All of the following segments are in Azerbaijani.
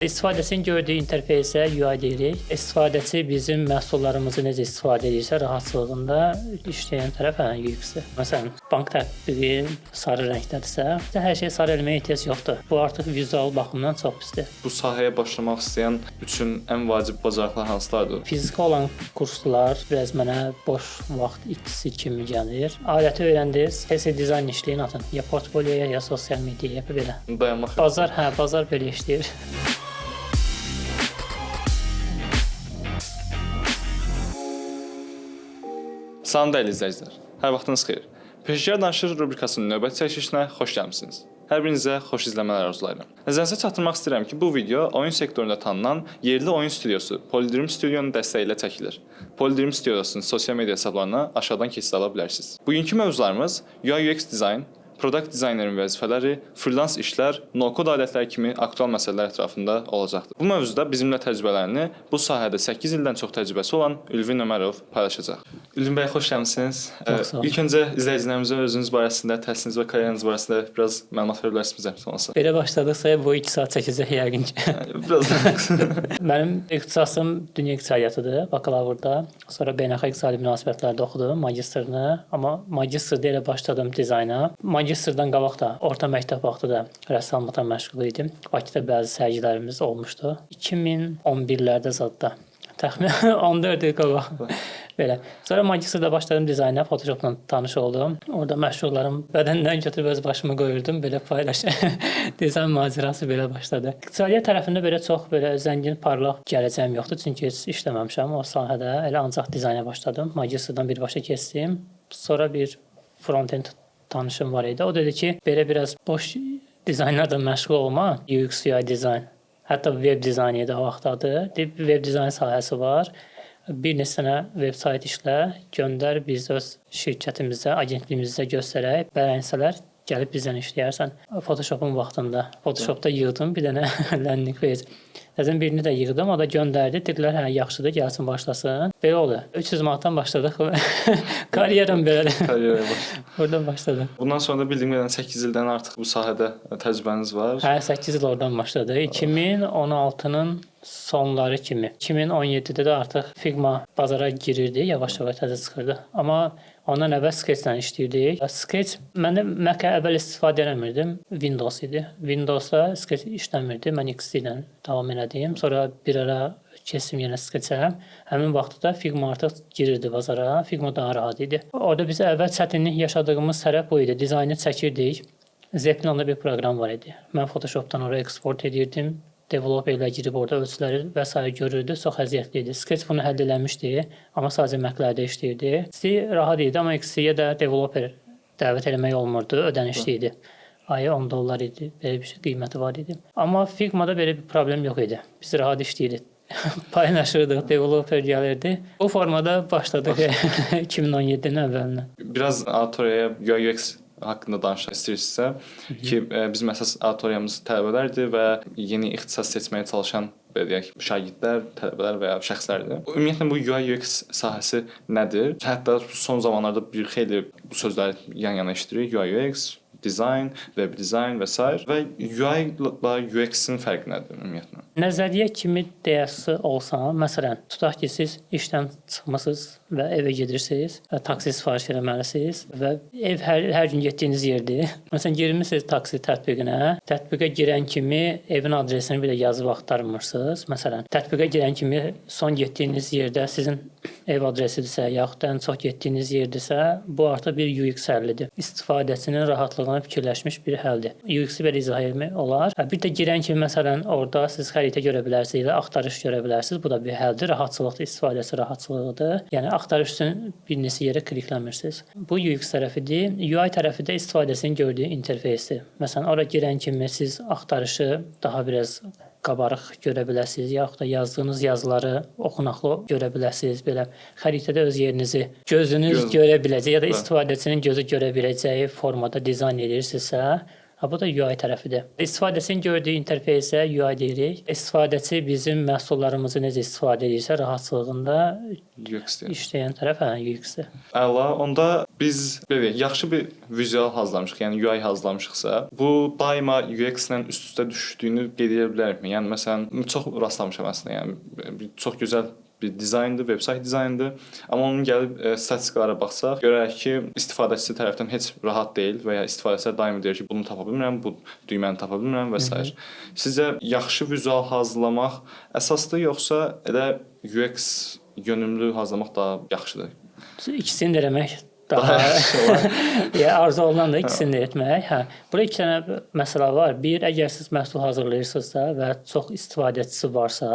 İstifadəçinin gördüyü interfeysə UI deyirik. İstifadəçi bizim məhsullarımızı necə istifadə edirsə, rahatçılığında işləyən tərəf UX-dir. Məsələn, bank tətbiqi sarı rəngdədirsə, hər şeyi sarı eləməyə ehtiyac yoxdur. Bu artıq vizual baxımdan çox pisdir. Bu sahəyə başlamaq istəyən üçün ən vacib bacarıqlar hansılardır? Fiziki olan kurslar biraz mənə boş vaxt itkisi kimi gəlir. Aləti öyrəndiniz, tez dizayn işləyin, atın. Ya portfolioya, ya sosial mediaya, belə. Dayanmaq. Bazar, hə, bazar belə işləyir. Salam dəyərli izləyicilər. Hər vaxtınız xeyir. Peşəkar Danışır rubrikasının növbəti çəkilişinə xoş gəlmisiniz. Hər birinizə xoş izləmələr arzulayıram. Nəzərinizə çatdırmaq istəyirəm ki, bu video oyun sektorunda tanınan yerli oyun studiosu Polydream Studionun dəstəyi ilə çəkilir. Polydream Studiosunun sosial media hesablarına aşağıdan keçid ala bilərsiniz. Bugünkü mövzularımız UI UX dizayn, product dizaynerin vəzifələri, freelance işlər, no-code alətləri kimi aktual məsələlər ətrafında olacaqdır. Bu mövzuda bizimlə təcrübələrini bu sahədə 8 ildən çox təcrübəsi olan Ülvin Ömərov paylaşacaq. Ülvin bəy, xoş gəlmisiniz. Çox sağ olun. İlk öncə izləyicilərimizə özünüz barəsində, təhsiliniz və karyerinız barəsində biraz məlumat verə bilərsiniz zəhmət olmasa. Belə başladıqsa bu 2 saat çəkəcək yəqin ki. Biraz Mənim ixtisasım dünya iqtisadiyyatıdır, bakalavrda. Sonra beynəlxalq iqtisadi münasibətlərdə oxudum magistrını, amma magistrda elə başladım dizayna. Magistrdan qabaq da orta məktəb vaxtı da rəssamlıqla məşğul idim. Bakıda bəzi sərgilərimiz olmuşdu. 2011-lərdə zadda. Təxminən 14 il qabaq. Belə. Sonra magistrda başladım dizayna, Photoshopla tanış oldum. Orada məşhurların bədəndən götürüb öz başıma qoyurdum, belə paylaş. Dizayn macərası belə başladı. İqtisadiyyat tərəfində belə çox belə zəngin, parlaq gələcəyim yoxdur, çünki heç işləməmişəm o sahədə. Elə ancaq dizayna başladım. Magistrdan birbaşa keçdim. Sonra bir front-end tanışım var idi. O dedi ki, belə biraz boş dizaynlarla məşğul olma, UX, UI dizayn. Hətta web dizayn idi o vaxt adı. Deyib web dizayn sahəsi var. Bir neçə dənə veb sayt işlə, göndər, biz öz şirkətimizdə, agentliyimizdə göstərək, bəyənsələr gəlib bizdən işləyərsən. Photoshopun vaxtında Photoshopda yığdım bir dənə landing page. Təzən birini də yığdım, o da göndərdi. Dedilər, hə, yaxşıdır, gəlsin başlasın. Belə oldu. 300 manatdan başladıq. Karyeram belədir. Karyeraya başladı. Oradan başladı. Bundan sonra da bildiyim qədərilə 8 ildən artıq bu sahədə təcrübəniz var. Hə, 8 il oradan başladı. 2016-nın sonları kimi. 2017-də də artıq Figma bazara girirdi, yavaş-yavaş təzə çıxırdı. Amma ondan əvvəl Sketch-lə işləyirdik. Sketch məndə Mac-ə əvvəl istifadə eləmirdim. Windows idi. Windows-da Sketch işləmirdi. Mən XP ilə davam elədim. Sonra bir ara keçdim yenə Sketch-ə. Həmin vaxtda da Figma artıq girirdi bazara. Figma daha rahat idi. Orada biz əvvəl çətinlik yaşadığımız tərəf bu idi. Dizaynı çəkirdik. Zeppelin bir proqram var idi. Mən Photoshopdan ora eksport edirdim. Developerlər girib orada ölçüləri və sair görürdü. Çox əziyyətli idi. Sketch bunu həll eləmişdi, amma sadəcə Mac-lərdə işləyirdi. XD rahat idi, amma XD-yə də developer dəvət eləmək olmurdu, ödənişli idi. Ayı 10 dollar idi, belə bir şey qiyməti var idi. Amma Figma-da belə bir problem yox idi. Biz rahat işləyirdik. Paylaşırdıq, developer gəlirdi. Bu formada başladıq 2017-nin əvvəlinə. Biraz auditoriyaya UI UX haqqında danışmaq istəyirsinizsə ki, bizim əsas auditoriyamız tələbələrdir və yeni ixtisas seçməyə çalışan, belə deyək, şagirdlər, tələbələr və ya şəxslərdir. Ümumiyyətlə bu UI UX sahəsi nədir? Hətta son zamanlarda bir xeyli bu sözləri yan-yana eşidirik. UI UX, dizayn, web dizayn və sair və UI ilə UX-in fərqi nədir ümumiyyətlə? Nəzəriyyə kimi deyəsi olsa, məsələn, tutaq ki, siz işdən çıxmısınız və evə gedirsiniz, və taksi sifariş eləməlisiniz və ev hər gün getdiyiniz yerdir. Məsələn, girmisiniz taksi tətbiqinə, tətbiqə girən kimi evin adresini belə yazıb axtarmırsınız. Məsələn, tətbiqə girən kimi son getdiyiniz yerdə sizin ev adresidirsə, yaxud da ən çox getdiyiniz yerdirsə, bu artıq bir UX həllidir. İstifadəçinin rahatlığına fikirləşmiş bir həldir. UX-i belə izah etmək olar. Bir də girən kimi məsələn orada siz xəritə görə bilərsiniz, ya axtarış görə bilərsiniz. Bu da bir həldir. Rahatçılıqdır, istifadəçi rahatçılığıdır. Yəni axtarış üçün bir neçə yerə klikləmirsiniz. Bu UX tərəfidir. UI tərəfi də istifadəçinin gördüyü interfeysdir. Məsələn, ora girən kimi siz axtarışı daha biraz qabarıq görə biləsiniz, yaxud da yazdığınız yazıları oxunaqlı görə biləsiniz. Belə xəritədə öz yerinizi gözünüz görə biləcək ya da istifadəçinin gözü görə biləcəyi formada dizayn edirsinizsə, bu da UI tərəfidir. İstifadəçinin gördüyü interfeysə UI deyirik. İstifadəçi bizim məhsullarımızı necə istifadə edirsə, rahatçılığında UX deyək. işləyən tərəf, hə, UX-dir. Əla. Onda Biz belə deyək, yaxşı bir vizual hazırlamışıq, yəni UI hazırlamışıqsa, bu daima UX-lə üst-üstə düşdüyünü qeyd edə bilərikmi? Yəni məsələn, çox rastlamışam əslində, yəni bir çox gözəl bir dizayndır, veb-sayt dizaynıdır. Amma onun gəlib statistikalara baxsaq, görərik ki, istifadəçisi tərəfdən heç rahat deyil və ya istifadəçilər daima deyir ki, bunu tapa bilmirəm, bu düyməni tapa bilmirəm və s. Sizcə yaxşı vizual hazırlamaq əsasdır, yoxsa elə UX yönümlü hazırlamaq daha yaxşıdır? İkisini də eləmək daha yaxşı olar. Ya arzu olunan da ikisini də etmək. Hə. Burada iki dənə məsələ var. Bir, əgər siz məhsul hazırlayırsınızsa və çox istifadəçisi varsa,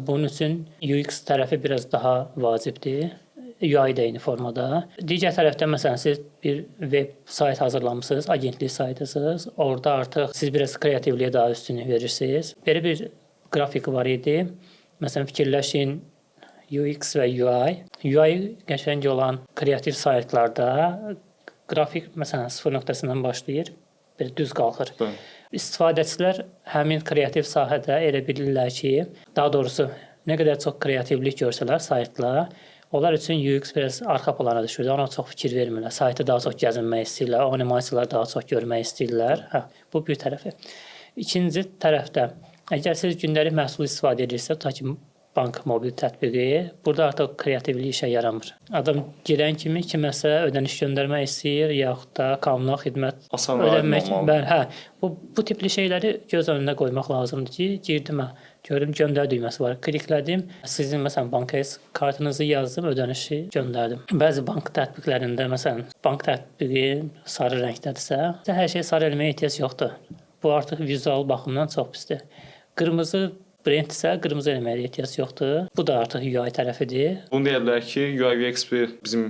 bunun üçün UX tərəfi biraz daha vacibdir. UI də eyni formada. Digər tərəfdən məsələn siz bir veb sayt hazırlamısınız, agentlik saytısınız. Orada artıq siz biraz kreativliyə daha üstünlük verirsiniz. Belə bir qrafik var idi. Məsələn fikirləşin, UX və UI. UI qəşəng olan kreativ saytlarda qrafik məsələn sıfır nöqtəsindən başlayır, bir düz qalxır. İstifadəçilər həmin kreativ sahədə elə bilirlər ki, daha doğrusu nə qədər çox kreativlik görsələr saytda, onlar üçün UX biraz arxa plana düşür. Ona çox fikir vermirlər. Saytı daha çox gəzinmək istəyirlər, o animasiyaları daha çox görmək istəyirlər. Hə, bu bir tərəfi. İkinci tərəfdə, əgər siz gündəlik məhsul istifadə edirsinizsə, tutaq ki, bank mobil tətbiqi, burada artıq kreativlik işə yaramır. Adam girən kimi kiməsə ödəniş göndərmək istəyir, yaxud da kommunal xidmət Asan və aydın ödəmək. olmalıdır. Bəli, hə. Bu tipli şeyləri göz önünə qoymaq lazımdır ki, girdim, hə, gördüm göndər düyməsi var. Kliklədim, sizin məsələn bank kartınızı yazdım, ödənişi göndərdim. Bəzi bank tətbiqlərində məsələn bank tətbiqi sarı rəngdədirsə, hər şeyi sarı eləməyə ehtiyac yoxdur. Bu artıq vizual baxımdan çox pisdir. Qırmızı brendsə qırmızı eləməyə ehtiyac yoxdur. Bu da artıq UI tərəfidir. Bunu deyə bilərik ki, UI UX bir bizim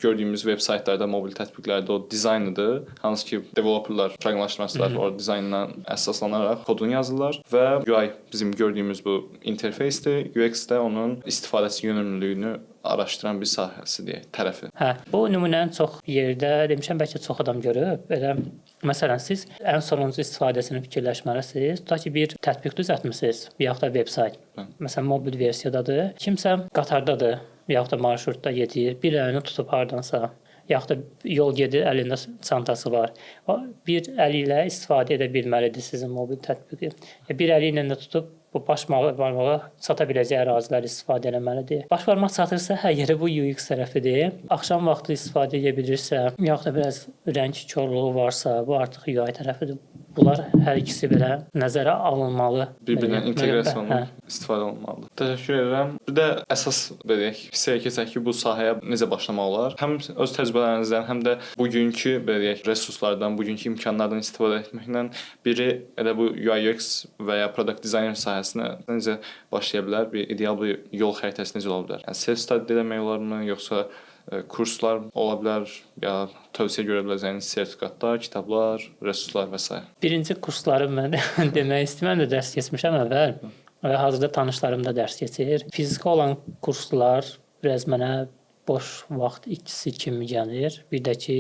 gördüyümüz veb saytlarda, mobil tətbiqlərdə o dizaynıdır. Hansı ki, developerlar, proqramlaşdırmaçılar o dizayndan əsaslanaraq kodunu yazırlar və UI bizim gördüyümüz bu interfeysdir. UX də onun istifadəçi yönümlülüyünü araşdıran bir sahəsi deyək, tərəfi. Hə, bu nümunəni çox yerdə demişəm, bəlkə çox adam görüb. Belə məsələn siz ən sonuncu istifadəsini fikirləşməlisiniz. Tutaq ki, bir tətbiq düzəltmisiniz, yaxud da veb sayt. Məsələn, mobil versiyadadır. Kimsə qatardadır, yaxud da marşrutda gedir, bir əlini tutub hardansa, yaxud da yol gedir, əlində çantası var. O bir əli ilə istifadə edə bilməlidir sizin mobil tətbiqi. Bir əli ilə də tutub bu baş barmağı çata biləcəyi əraziləri istifadə eləməlidir. Baş barmaq çatırsa, hər yerə, bu UX tərəfidir. Axşam vaxtı istifadə edə bilirsə, yaxud da biraz rəng korluğu varsa, bu artıq UI tərəfidir. Bunlar hər ikisi belə nəzərə alınmalı. Bir-birinə Belə- inteqrasiya Hə. olunub istifadə olunmalıdır. Təşəkkür edirəm. Bir də əsas belə deyək, hissəyə keçək ki, bu sahəyə necə başlamaq olar? Həm öz təcrübələrinizdən, həm də bugünkü belə deyək, resurslardan, bugünkü imkanlardan istifadə etməklə biri elə bu UI UX və ya product designer sahəsinə necə başlaya bilər? Bir ideal bir yol xəritəsi necə ola bilər? Yəni self study eləmək olarmı, yoxsa kurslar ola bilər ya tövsiyə görə biləcəyiniz sertifikatlar, kitablar, resurslar və s. Birinci kursları mən demək istəyirəm, mən də dərs keçmişəm əvvəl və hazırda tanışlarım da dərs keçir. Fiziki olan kurslar biraz mənə boş vaxt itkisi kimi gəlir. Bir də ki,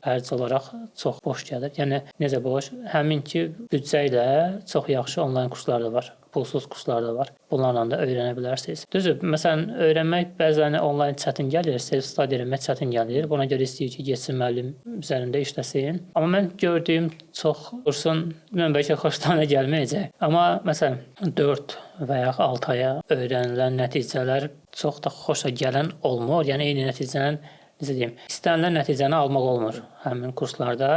xərc olaraq çox boş gəlir. Yəni necə boş? Həminki büdcə ilə çox yaxşı onlayn kurslar da var. Pulsuz kurslar da var. Bunlarla da öyrənə bilərsiniz. Düzdür, məsələn, öyrənmək bəzən onlayn çətin gəlir, self study eləmək çətin gəlir. Buna görə istəyir ki, getsin müəllim üzərində işləsin. Amma mən gördüyüm çox kursun, bilmirəm, bəlkə xoşlarına gəlməyəcək. Amma məsələn 4 və ya 6 aya öyrənilən nəticələr çox da xoşa gələn olmur. Yəni eyni nəticənin, necə deyim, istənilən nəticəni almaq olmur həmin kurslarda.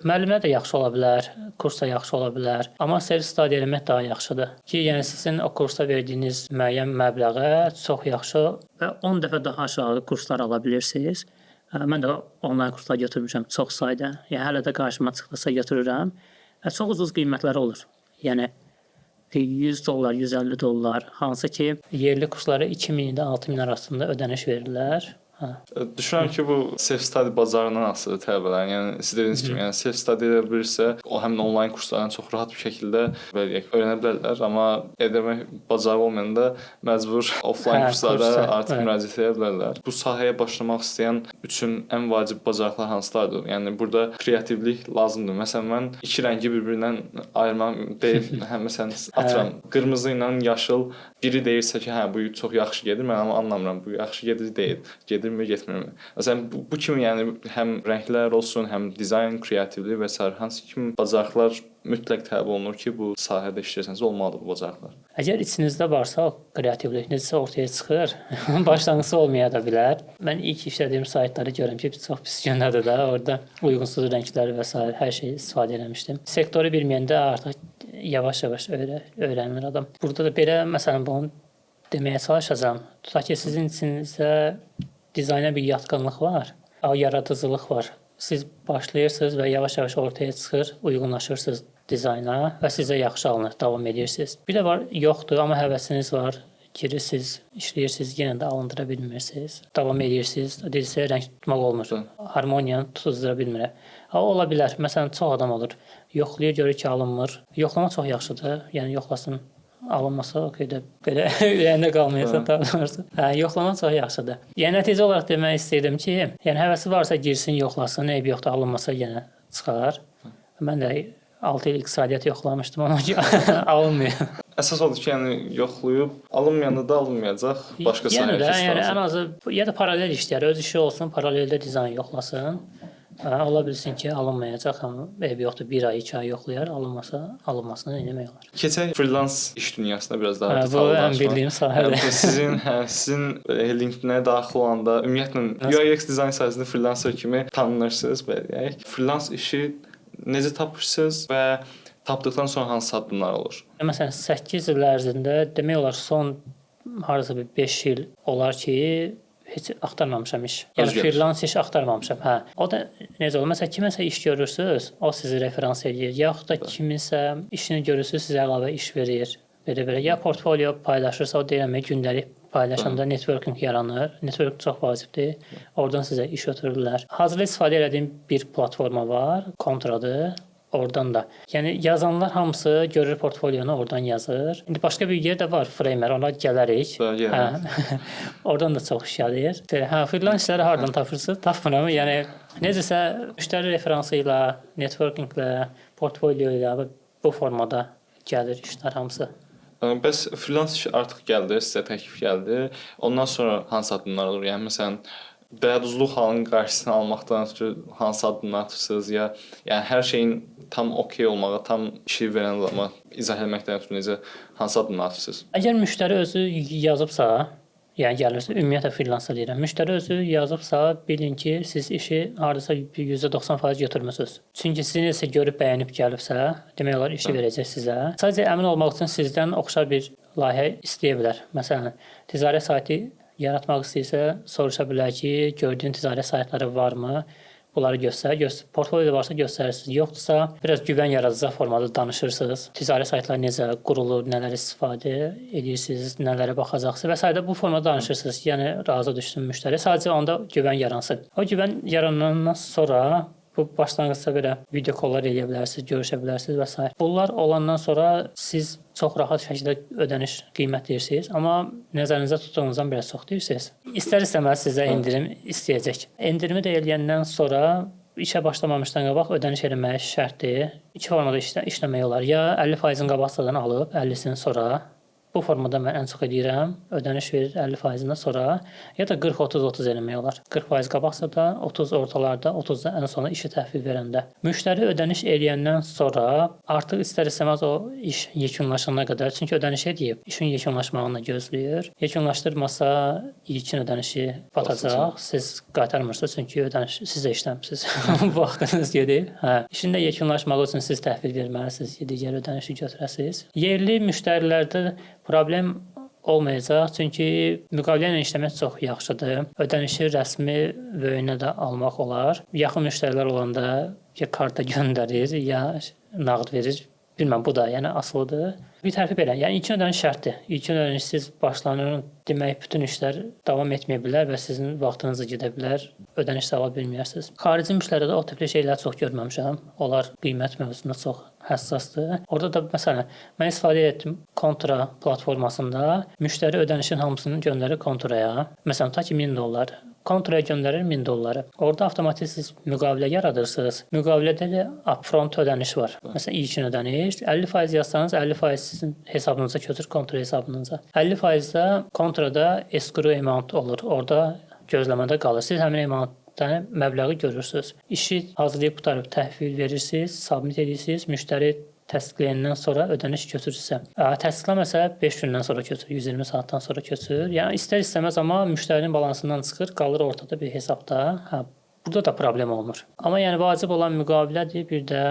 Müəllimlər də yaxşı ola bilər, kurs da yaxşı ola bilər, amma self study eləmək daha yaxşıdır. Ki, yəni sizin o kursa verdiyiniz müəyyən məbləğə çox yaxşı və 10 dəfə daha aşağı kurslar ala bilirsiniz. Mən də onlayn kurslar götürmüşəm çox sayda. Yəni hələ də qarşıma çıxdısa götürürəm. Çox ucuz qiymətləri olur. Yəni 100 dollar, 150 dollar, hansı ki yerli kurslara 2000 ilə 6000 arasında ödəniş verirlər. Hə. Düşünürəm ki, bu self study bacarığından asılıdır tələbələrin. Yəni siz dediyiniz kimi, yəni self study edə bilirsə, o həmin onlayn kurslardan çox rahat bir şəkildə belə deyək, öyrənə bilərlər, amma etmək bacarığı olmayanda məcbur offline kurslara kursa, artıq müraciət edə bilərlər. Bu sahəyə başlamaq istəyən üçün ən vacib bacarıqlar hansılardır? Yəni burada kreativlik lazımdır. Məsələn, mən iki rəngi bir-birindən ayırmam deyil. Hə, məsələn, atıram, qırmızı ilə yaşıl, biri deyirsə ki, hə, bu çox yaxşı gedir, mən amma anlamıram, bu yaxşı gedir deyil. Gedirmi? Gedirmi, getmirmi? Məsələn, bu kimi, yəni həm rənglər olsun, həm dizayn, kreativlik və sair, hansı kimi bacarıqlar mütləq tələb olunur ki, bu sahədə işləyirsənsə olmalıdır bu bacarıqlar? Əgər içinizdə varsa o kreativlik necəsə ortaya çıxır, başlanğıcı olmaya da bilər. Mən ilk işlədiyim saytları görürəm ki, çox pis günlərdir də, orada uyğunsuz rənglər və sair hər şey istifadə eləmişdim. Sektoru bilməyəndə artıq yavaş-yavaş öyrənir adam. Burada da belə məsələn bunu deməyə çalışacağam. Tutaq ki, sizin içinizdə dizayna bir yatqınlıq var, yaradıcılıq var. Siz başlayırsınız və yavaş-yavaş ortaya çıxır, uyğunlaşırsınız dizayna və sizə yaxşı alınır, davam edirsiniz. Bir də var, yoxdur, amma həvəsiniz var, girirsiniz, işləyirsiniz, yenə də alındıra bilmirsiniz. Davam edirsiniz, deyirsə rəng tutmaq olmur. Harmoniyanı tutuzdura bilmirəm. Ha, ola bilər. Məsələn, çox adam olur. Yoxlayır, görür ki, alınmır. Yoxlama çox yaxşıdır. Yəni yoxlasın. Alınmasa okey də belə ürəyində qalmayasa daha doğrusu. Hə, yoxlama çox yaxşıdır. Yəni nəticə olaraq demək istəyirdim ki, yəni həvəsi varsa girsin, yoxlasın, eybi yoxdur, alınmasa yenə çıxar. Mən də 6 il iqtisadiyyat yoxlamışdım, amma ki alınmıyor. Əsas odur ki, yəni yoxlayıb alınmayanda da alınmayacaq, başqa Yenə sahəyə də, yəni keçmək ən azı ya da paralel işləyər, öz işi olsun, paraleldə dizayn yoxlasın. Hə, ola bilsin ki, alınmayacaq, amma eybi yoxdur. 1 ay, 2 ay yoxlayar, alınmasa, alınmasını nə etmək olar? Keçək freelance iş dünyasına biraz daha Hə, bu detallı ən danışmağa. bildiyim sahədir. Hə, bu sizin, hə, sizin LinkedIn-ə daxil olanda ümumiyyətlə UI UX dizayn sahəsində freelancer kimi tanınırsınız, belə deyək. Freelance işi necə tapırsınız və tapdıqdan sonra hansı addımlar olur? Məsələn, 8 il ərzində demək olar son hardasa bir 5 il olar ki, heç axtarmamışam iş. Yəni Özgür. freelance iş axtarmamışam, hə. O da necə olur? Məsələn, kiməsə iş görürsüz, o sizi referans eləyir. Yaxud da kiminsə işini görürsüz, sizə əlavə iş verir. Belə-belə. Ya portfolio paylaşırsa, o deyirəm, gündəlik paylaşanda networking yaranır. Network çox vacibdir. Oradan sizə iş ötürürlər. Hazırda istifadə elədiyim bir platforma var, Kontradır. Oradan da. Yəni yazanlar hamısı görür portfolionu, oradan yazır. İndi başqa bir yer də var, Framer, ona gələrik. Bəli, Hə. Oradan da çox iş gəlir. Belə, hə, freelance işləri hardan tapırsınız? Tapmıram. Yəni necəsə müştəri referansı ilə, networkinglə, portfolio ilə və bu formada gəlir işlər hamısı. Bəs freelance işi artıq gəldi, sizə təklif gəldi. Ondan sonra hansı addımlar olur? Yəni məsələn, dələduzluq halının qarşısını almaqdan ötürü hansı addımlar atırsınız ya yəni hər şeyin tam okey olmağı, tam işi verən adama izah etməkdən ötürü necə hansı addımlar atırsınız? Əgər müştəri özü yazıbsa, yəni gəlirsə, ümumiyyətlə freelancer deyirəm. Müştəri özü yazıbsa, bilin ki, siz işi hardasa bir %90% götürmüsünüz. Çünki sizi necəsə görüb bəyənib gəlibsə, demək olar işi verəcək sizə. Sadəcə əmin olmaq üçün sizdən oxşar bir layihə istəyə bilər. Məsələn, ticarət saytı yaratmaq istəyirsə, soruşa bilər ki, gördüyün ticarət saytları varmı? Bunları göstər, göstər. Portfolioda varsa göstərirsiniz. Yoxdursa, biraz güvən yaradacaq formada danışırsınız. Ticarət saytları necə qurulur, nələr istifadə edirsiniz, nələrə baxacaqsınız və sair bu formada danışırsınız. Yəni razı düşsün müştəri. Sadəcə onda güvən yaransın. O güvən yaranandan sonra bu başlanğıcda belə video kollar eləyə bilərsiniz, görüşə bilərsiniz və sair. Bunlar olandan sonra siz çox rahat şəkildə ödəniş qiymət deyirsiniz, amma nəzərinizdə tutduğunuzdan biraz çox deyirsiniz. İstər-istəməz sizə endirim istəyəcək. Endirimi də eləyəndən sonra işə başlamamışdan qabaq ödəniş eləmək şərtdir. İki formada işləmək olar. Ya 50%-ni qabaqcadan alıb, 50-sini sonra. Bu formada mən ən çox edirəm. Ödəniş verir 50%-dən sonra ya da 40-30-30 eləmək olar. 40% qabaqcada, 30 ortalarda, 30 da ən sona işi təhvil verəndə. Müştəri ödəniş eləyəndən sonra artıq istər-istəməz o iş yekunlaşana qədər, çünki ödəniş edib, işin yekunlaşmağını gözləyir. Yekunlaşdırmasa ilkin ödənişi batacaq. Siz qaytarmırsınız, çünki ödəniş siz də işləmisiniz. Vaxtınız gedib. Hə. İşin də yekunlaşmağı üçün siz təhvil verməlisiniz ki, digər ödənişi götürəsiniz. Yerli müştərilərdə problem olmayacaq, çünki müqavilə ilə işləmək çox yaxşıdır. Ödənişi rəsmi vöyünə də almaq olar. Yaxın müştərilər olanda ya karta göndərir, ya nağd verir. Bilməm, bu da yəni asılıdır. Bir tərəfi belə. Yəni ilkin ödəniş şərtdir. İlkin ödənişsiz başlanır, demək bütün işlər davam etməyə bilər və sizin vaxtınız da gedə bilər. Ödəniş ala bilməyərsiniz. Xarici müştərilərdə o tipli şeylər çox görməmişəm. Onlar qiymət mövzusunda çox həssasdır. Orada da məsələn, mən istifadə etdim Kontra platformasında müştəri ödənişin hamısını göndərir Kontraya. Məsələn, tutaq ki 1000 dollar. Kontraya göndərir 1000 dolları. Orada avtomatik siz müqavilə yaradırsınız. Müqavilədə də upfront ödəniş var. Məsələn, ilkin ödəniş 50% yazsanız 50% sizin hesabınıza köçür, kontra hesabınıza. 50% də kontrada escrow amount olur. Orada Gözləmədə qalır. Siz həmin emalatdan məbləği görürsüz. İşi hazırlayıb qurtarıb təhvil verirsiniz, submit edirsiniz. Müştəri təsdiqləyəndən sonra ödəniş köçürsə, təsdiqləməsə 5 gündən sonra köçür, 120 saatdan sonra köçür. Yəni istər-istəməz amma müştərinin balansından çıxır, qalır ortada bir hesabda. Hə, burada da problem olmur. Amma yəni vacib olan müqavilədir, bir də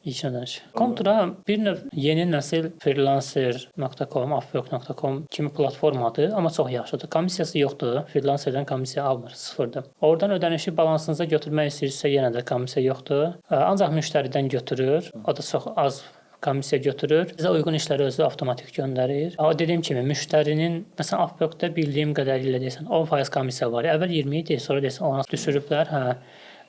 ilkin ödəniş. Kontra bir növ yeni nəsil freelancer.com, upwork.com kimi platformadır, amma çox yaxşıdır. Komissiyası yoxdur. Freelancerdən komissiya almır, sıfırdır. Oradan ödənişi balansınıza götürmək istəyirsinizsə yenə də komissiya yoxdur. Ancaq müştəridən götürür. O da çox az komissiya götürür. Sizə uyğun işləri özü avtomatik göndərir. Amma dediyim kimi müştərinin, məsələn, Upwork-da bildiyim qədərilə deyəsən 10% komissiya var. Əvvəl 20 idi, sonra deyəsən 10-a düşürüblər, hə.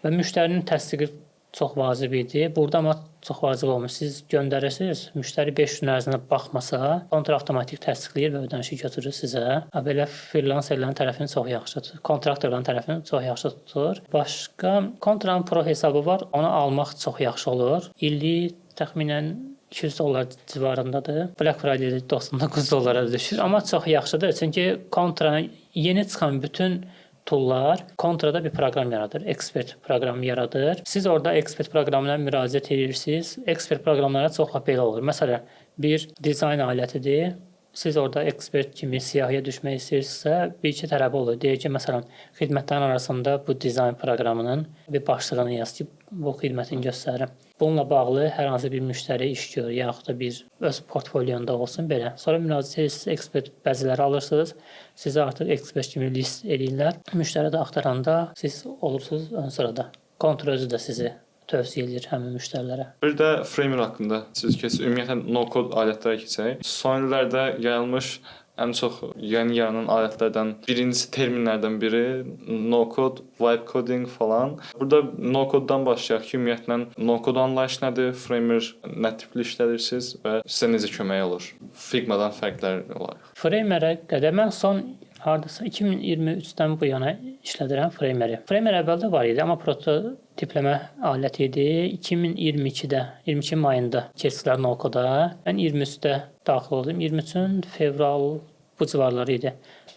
Və müştərinin təsdiqi çox vacib idi. Burada amma çox vacib olmur. Siz göndərirsiniz, müştəri 5 gün ərzində baxmasa, kontra avtomatik təsdiqləyir və ödənişi götürür sizə. Ha, belə freelancerlərin tərəfini çox yaxşı tutur. Kontraktorların tərəfini çox yaxşı tutur. Başqa kontranın pro hesabı var. Onu almaq çox yaxşı olur. İllik təxminən 200 dollar civarındadır. Black Friday-də 99 dollara düşür. Amma çox yaxşıdır. Çünki kontranın yeni çıxan bütün toollar kontrada bir proqram yaradır. Expert proqramı yaradır. Siz orada expert proqramına müraciət edirsiniz. Expert proqramlara çox belə olur. Məsələn, bir dizayn alətidir. Siz orada ekspert kimi siyahıya düşmək istəyirsinizsə, bir iki tərəfi olur. Deyir ki, məsələn, xidmətlərin arasında bu dizayn proqramının bir başlığını yaz ki, bu xidmətini göstərir. Bununla bağlı hər hansı bir müştəri iş görür, yaxud da bir öz portfolyonda olsun belə. Sonra müraciət edirsiniz, ekspert bəziləri alırsınız. Sizə artıq ekspert kimi list eləyirlər. Müştəri də axtaranda siz olursunuz ön sırada. Kontra özü də sizi tövsiyə edir həmin müştərilərə. Bir də Framer haqqında siz keçək, ümumiyyətlə no-code alətlərə keçək. Son illərdə yayılmış ən çox yeni yaranan alətlərdən birincisi, terminlərdən biri no-code, vibe coding falan. Burada no-code-dan başlayaq ki, ümumiyyətlə no-code anlayış nədir, Framer nə tipli işlədirsiniz və sizə necə kömək olur? Figma-dan fərqlər olaraq. Framerə qədər mən son hardasa 2023-dən bu yana işlədirəm Frameri. Framer əvvəldə var idi, amma prototipləmə aləti idi. 2022-də, 22 mayında keçdilər no-code-a. Mən 23-də daxil oldum. 23-ün fevral bu civarları idi.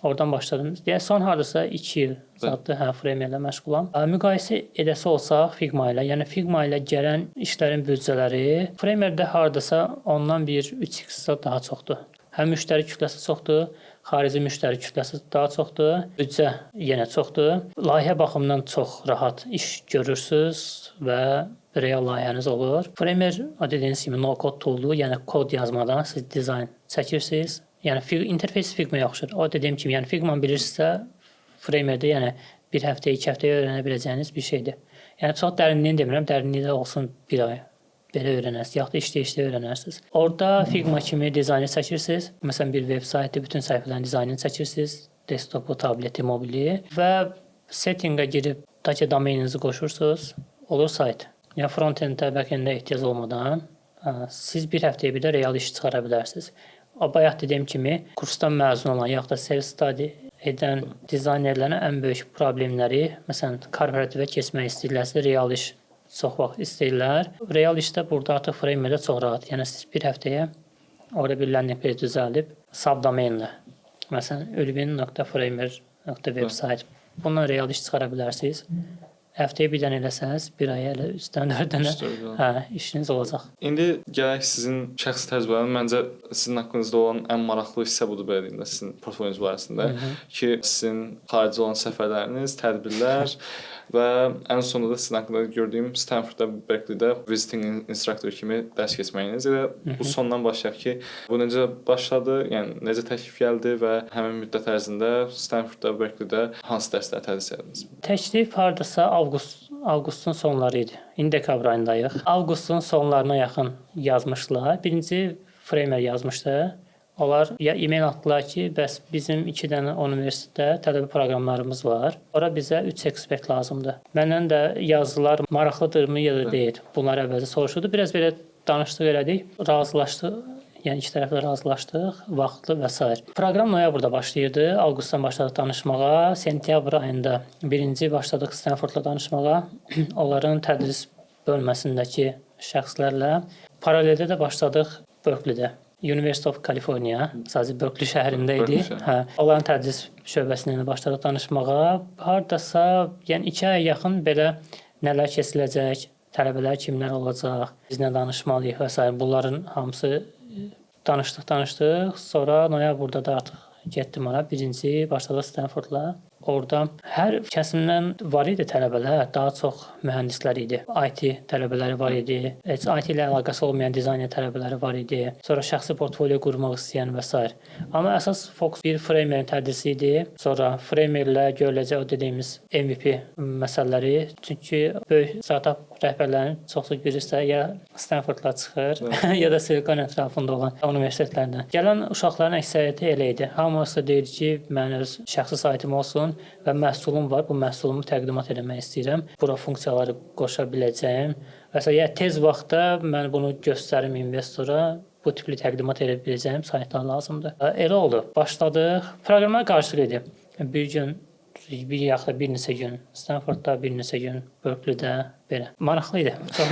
Oradan başladım. Yəni son hardasa 2 il zaddır, hə, Framerlə məşğulam. Müqayisə edəsi olsaq Figma ilə, yəni Figma ilə gələn işlərin büdcələri Framerdə hardasa ondan bir 3x daha çoxdur. Həm müştəri kütləsi çoxdur, xarici müştəri kütləsi daha çoxdur, büdcə yenə çoxdur. Layihə baxımından çox rahat iş görürsüz və real layihəniz olur. Framer, o dediyiniz kimi no-code tooldur, yəni kod yazmadan siz dizayn çəkirsiniz. Yəni interfeys Figma-ya oxşayır. O dediyim kimi, yəni Figma bilirsinizsə, Framerdə yəni bir həftəyə, 2 həftəyə öyrənə biləcəyiniz bir şeydir. Yəni çox dərinliyini demirəm, dərinliyi də olsun bir ay belə öyrənərsiniz, yaxud da işləyə-işləyə öyrənərsiniz. Orada Figma kimi dizaynı çəkirsiniz. Məsələn, bir veb saytı, bütün səhifələrin dizaynını çəkirsiniz. Desktopu, tableti, mobili və settingə girib ta domeninizi qoşursunuz. Olur sayt. Yəni frontend-ə, backend-ə ehtiyac olmadan siz bir həftəyə bir də real iş çıxara bilərsiniz. O bayaq dediyim kimi kursdan məzun olan yaxud da self-study edən dizaynerlərin ən böyük problemləri, məsələn, korporativə keçmək istəyirlərsə, real iş çox vaxt istəyirlər. Real işdə burada artıq Framerdə çox rahat. Yəni siz bir həftəyə orada bir landing page düzəldib subdomainlə. Məsələn, ülvin.framer.website. Bundan real iş çıxara bilərsiniz. Həftəyə bir dənə eləsəniz, bir aya elə 3-dən 4 dənə Üç, dörd dənə. Hə, işiniz olacaq. İndi gələk sizin şəxsi təcrübəniz. Məncə sizin haqqınızda olan ən maraqlı hissə budur, belə deyim də, sizin portfolyonuz barəsində ki, sizin xarici olan səfərləriniz, tədbirlər və ən sonunda da sizin haqqında gördüyüm Stanfordda, Berkeley-də visiting instructor kimi dərs keçməyiniz. Elə bu sondan başlayaq ki, bu necə başladı, yəni necə təklif gəldi və həmin müddət ərzində Stanfordda, Berkeley-də hansı dərslər tədris etdiniz? Təklif hardasa avqustun sonları idi. İndi dekabr ayındayıq. Avqustun sonlarına yaxın yazmışdılar. Birinci Framer yazmışdı. Onlar ya e-mail atdılar ki, bəs bizim iki dənə universitetdə tələbə proqramlarımız var. Ora bizə 3 ekspert lazımdır. Məndən də yazdılar, maraqlıdırmı ya da deyil. Bunlar əvvəlcə soruşurdu. Biraz belə danışdıq elədik. Razılaşdıq. Yəni iki tərəflə razılaşdıq, vaxtlı və sair. Proqram noyabrda başlayırdı. Avqustdan başladıq danışmağa. Sentyabr ayında birinci başladıq Stanfordla danışmağa. Onların tədris bölməsindəki şəxslərlə. Paraleldə də başladıq Berkeley-də. University of California, sadəcə Berkeley şəhərində idi. Berkeley şəhəri. Hə, onların tədris şöbəsindən başladıq danışmağa. Hardasa, yəni 2 aya yaxın belə nələr keçiriləcək, tələbələr kimlər olacaq, biz nə danışmalıyıq və sair, bunların hamısı danışdıq, danışdıq. Sonra noyabrda da artıq getdim ora. Birinci başladıq Stanfordla. Orada hər kəsimdən var idi tələbələr, daha çox mühəndislər idi. IT tələbələri var idi, heç IT ilə əlaqəsi olmayan dizayner tələbələri var idi. Sonra şəxsi portfolio qurmaq istəyən və sair. Amma əsas fokus bir Framerin tədrisi idi. Sonra Framerlə görüləcək o dediyimiz MVP məsələləri. Çünki böyük startap rəhbərlərinin çoxsu bilirsə ya Stanfordla çıxır, ya da Silikon ətrafında olan universitetlərdən. Gələn uşaqların əksəriyyəti elə idi. Hamısı deyir ki, mənim öz şəxsi saytım olsun və məhsulum var. Bu məhsulumu təqdimat eləmək istəyirəm. Bura funksiyaları qoşa biləcəyim. Məsələn, ya tez vaxtda mən bunu göstərim investora, bu tipli təqdimat edə biləcəyim saytlar lazımdır. Elə oldu. Başladıq. Proqramlar qarışıq idi. Bir gün, bir yaxud da bir neçə gün Stanfordda, bir neçə gün Berkeley-də belə. Maraqlı idi. Çox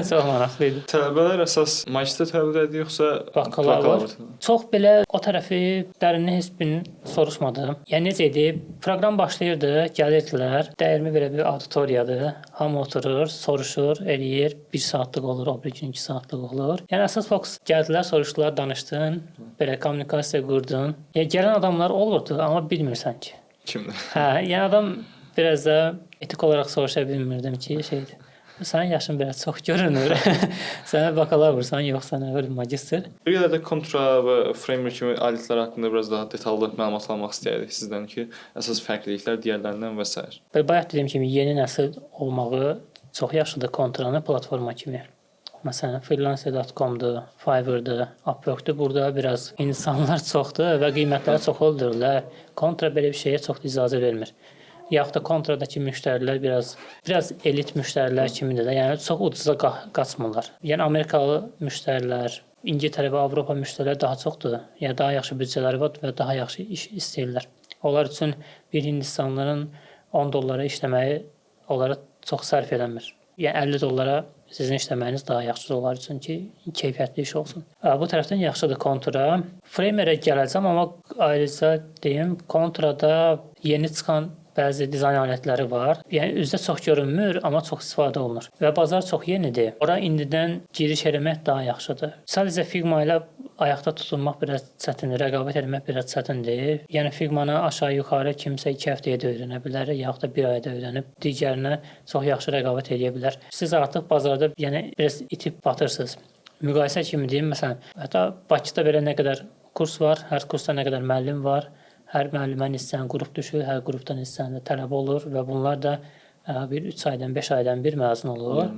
çox maraqlı idi. Tələbələr əsas magistr tələbələri yoxsa Bakalavr. Çox belə o tərəfi dərinli heç birini soruşmadım. Yəni necə idi? Proqram başlayırdı, gəlirdilər. Dəyirmi belə bir auditoriyadır. Hamı oturur, soruşur, eləyir. 1 saatlıq olur, o bir gün 2 saatlıq olur. Yəni əsas fokus gəldilər, soruşdular, danışdın, belə kommunikasiya qurdun. Yəni gələn adamlar olurdu, amma bilmirsən ki. Kimdir? Hə, yəni adam biraz da etik olaraq soruşa bilmirdim ki, şeydir. Sənin yaşın biraz çox görünür. Sənə bakalavrsan, yox sənə belə magistr. Bir qədər də Kontra və Framer kimi alətlər haqqında biraz daha detallı məlumat almaq istəyərdik sizdən ki, əsas fərqliliklər digərlərindən və sair. Belə bayaq dediyim kimi yeni nəsil olmağı çox yaxşıdır Kontranı platforma kimi. Məsələn, freelancer.com-dur, Fiverr-dır, Upwork-dur. Burada biraz insanlar çoxdur və qiymətləri çox öldürürlər. Kontra belə bir şeyə çox da icazə vermir. Yaxud da kontradakı müştərilər biraz elit müştərilər kimidir də. Yəni çox ucuza qaçmırlar. Yəni Amerikalı müştərilər, İngiltərə və Avropa müştərilər daha çoxdur. Yəni daha yaxşı büdcələri var və daha yaxşı iş istəyirlər. Onlar üçün bir Hindistanlının 10 dollara işləməyi onlara çox sərf eləmir. Yəni 50 dollara sizin işləməyiniz daha yaxşıdır onlar üçün ki, keyfiyyətli iş olsun. Bu tərəfdən yaxşıdır Kontra. Framerə gələcəm, amma ayrıca deyim, Kontrada yeni çıxan bəzi dizayn alətləri var. Yəni üzdə çox görünmür, amma çox istifadə olunur. Və bazar çox yenidir. Ora indidən giriş eləmək daha yaxşıdır. Sadəcə Figma ilə ayaqda tutunmaq biraz çətindir, rəqabət eləmək biraz çətindir. Yəni Figmanı aşağı-yuxarı kimsə 2 həftəyə də öyrənə bilər, yaxud da 1 ayda öyrənib digərinə çox yaxşı rəqabət eləyə bilər. Siz artıq bazarda yəni biraz itib batırsınız. Müqayisə kimi deyim, məsələn, hətta Bakıda belə nə qədər kurs var, hər kursda nə qədər müəllim var. Hər müəllimə neçə qrup düşür, hər qrupdan neçə də tələbə olur və bunlar da bir 3 aydan, 5 aydan bir məzun olur.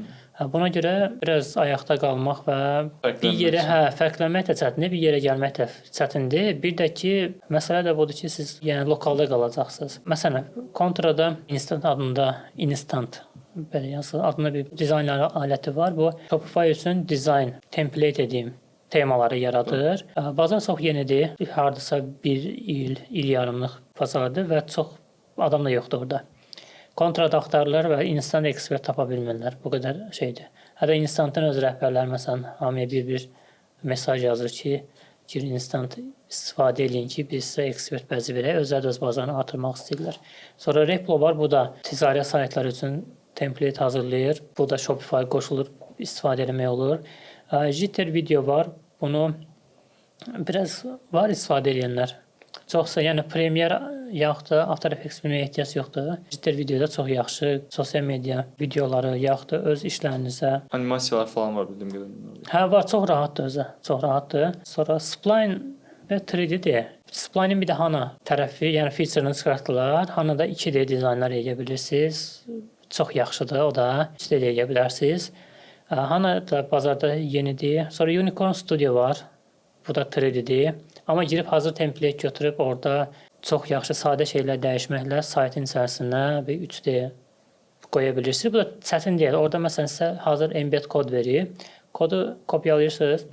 Buna görə biraz ayaqda qalmaq və bir yerə, fərqlənmək də çətindir, bir yerə gəlmək də çətindir. Bir də ki, məsələ də budur ki, siz yəni lokalda qalacaqsınız. Məsələn, Kontrada Instant adında, Instant belə yazılır, adında bir dizayn aləti var. Bu Shopify üçün dizayn template edeyim temaları yaradır. Bazar çox yenidir. Hardasa bir il, il yarımlıq bazardır və çox adam da yoxdur orada. Kontrada axtarırlar və instant ekspert tapa bilmirlər. Bu qədər şeydir. Hətta Instantın öz rəhbərləri məsələn hamıya bir-bir mesaj yazır ki, girin Instant istifadə eləyin ki, biz sizə ekspert bəzi verək. Özləri də öz bazarını artırmaq istəyirlər. Sonra Replo var. Bu da ticarət saytları üçün template hazırlayır. Bu da Shopify qoşulur, istifadə eləmək olur. Jitter video var. Bunu biraz var istifadə edənlər. Çoxsa, yəni Premiere yaxud da After Effects bilməyə ehtiyac yoxdur. Jitter videoda çox yaxşı sosial media videoları yaxud da öz işlərinizə animasiyalar falan var bildiyim qədərilə. Hə, var, çox rahatdır özü. Çox rahatdır. Sonra Spline və 3D-dir. Spline-in bir də HANA tərəfi, yəni feature-ını çıxartdılar. HANA-da 2D dizaynlar edə bilirsiniz. Çox yaxşıdır o da. 3D də edə bilərsiniz. HANA da bazarda yenidir. Sonra Unicorn Studio var. Bu da 3D-dir. Amma girib hazır template götürüb orada çox yaxşı sadə şeylər dəyişməklə saytın içərisinə bir 3D qoya bilirsiniz. Bu da çətin deyil. Orada məsələn sizə hazır embed kod verir. Kodu kopyalayırsınız.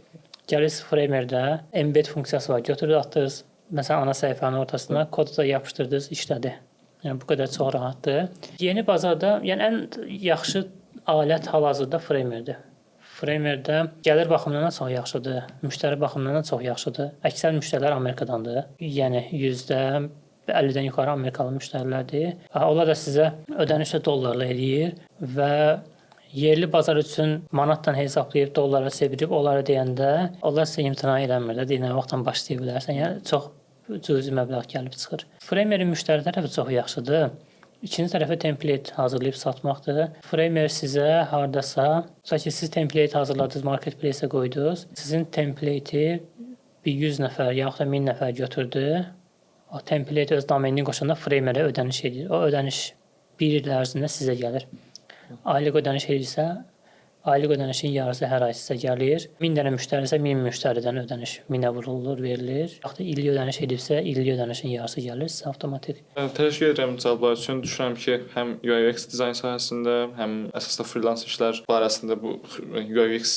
Gəlirsiniz Framerdə embed funksiyası var. Götürür atdınız məsələn ana səhifənin ortasına, kodu da yapışdırdınız, işlədi. Yəni bu qədər çox rahatdır. Yeni bazarda, yəni ən yaxşı alət hal-hazırda Framerdir. Framerdə gəlir baxımından da çox yaxşıdır, müştəri baxımından da çox yaxşıdır. Əksər müştərilər Amerikadandır. Yəni %50-dən yuxarı Amerikalı müştərilərdir. Onlar da sizə ödənişlə dollarla eləyir və yerli bazar üçün manatla hesablayıb dollara çevirib onlara deyəndə onlar sizə imtina eləmir də, deyir nə vaxtdan başlaya bilərsən. Yəni çox cüzi məbləğ gəlib çıxır. Framerin müştəri tərəfi çox yaxşıdır. İkinci tərəfi template hazırlayıb satmaqdır. Framer sizə hardasa, tutaq ki, siz template hazırladınız, marketplace-ə qoydunuz. Sizin template-i bir 100 nəfər yaxud da 1000 nəfər götürdü. O template öz domenini qoşanda Framerə ödəniş edir. O ödəniş bir il ərzində sizə gəlir. Aylıq ödəniş edirsə, aylıq ödənişin yarısı hər ay sizə gəlir. 1000 dənə müştəri isə 1000 müştəridən ödəniş 1000-ə vurulur, verilir. Yaxud da illik ödəniş edibsə, illik ödənişin yarısı gəlir sizə avtomatik. Təşəkkür edirəm cavablar üçün. Düşünürəm ki, həm UI UX dizayn sahəsində, həm əsasda freelance işlər barəsində bu UI UX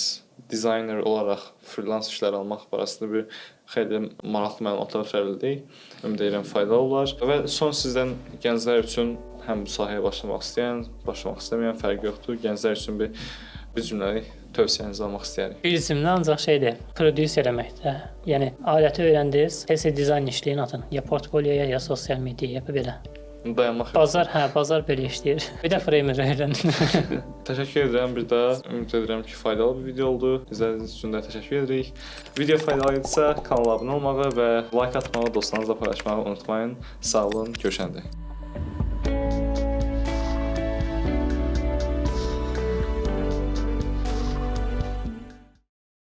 designer olaraq freelance işlər almaq barəsində bir xeyli maraqlı məlumatlar ötürə bildik. Ümid edirəm faydalı olar. Və son sizdən gənclər üçün, həm bu sahəyə başlamaq istəyən, başlamaq istəməyən fərqi yoxdur. Gənclər üçün bir cümləlik tövsiyənizi almaq istəyərik. Bir cümlə ancaq şeydir, produce eləməkdə. Yəni aləti öyrəndiniz, tez dizayn işləyin, atın. Ya portfolioya, ya sosial mediaya, belə. Dayanmaq yox. Bazar, hə, bazar belə işləyir. Bir də Framer öyrənin. Təşəkkür edirəm bir daha. Ümid edirəm ki, faydalı bir video oldu. İzlədiyiniz üçün də təşəkkür edirik. Video faydalı idisə kanala abunə olmağı və like atmağı, dostlarınızla paylaşmağı unutmayın. Sağ olun, görüşəndək.